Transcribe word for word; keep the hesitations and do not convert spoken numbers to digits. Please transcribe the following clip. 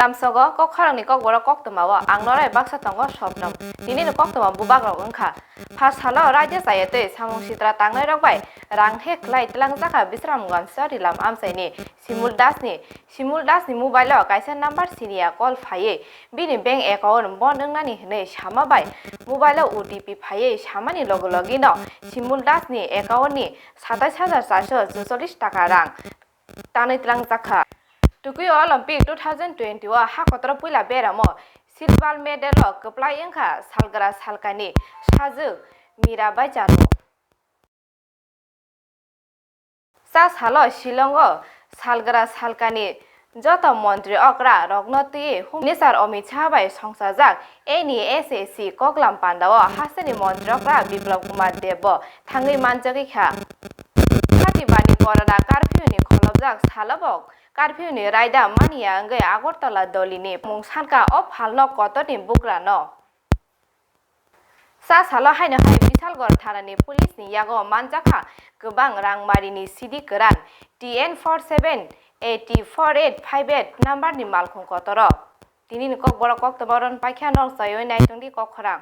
Tamsogo kokkhorokni kokborok koktwmao ang norai baksa tongo Sopnom. Tinini koktwma bubagrok wngkha. Pha salo raida chayatwi samung sitra tangnairok bai rang he khlai twlangjakha Bisramganj Charilam amchaini Simul Dasni. Simul Dasni mobile-o kaisa number siniya call phaiwi bini bank account bond wngnani hwnwi sama bai mobile-o O T P phaiwi samani loge logino Simul Dasni account-ni satais hajar charso chuchollis taka rang tanwi twlangjakha. Tokyo Olympic two thousand twenty o ha kotoro puila beramo silver medal o kwplai wngkha salgra salkani sajwk Mirabai Chanu. Cha salo Shillong o salgra salkani joto montri okra rokno twi Home Minister Amit Shah bai songchajak N E S A C koklam pandao hasteni montri okra Biplab Kumar Deb bo thangwi manjagwi kha. Khati bani corona curfew ni kholobjak salo bo curfew ni raida manya wngwi Agartala Dolini mung sanka o phalno kotorni bugrano. Cha salo haino hai Bishalgarh thanani police ni yago manjakha kwbang rangmarini C D kwran T N four seven eight four eight five eight number ni malkhung kotoro. Tinini kokborok koktwma ron paikha nok chaywi naitongdi kokkhorang.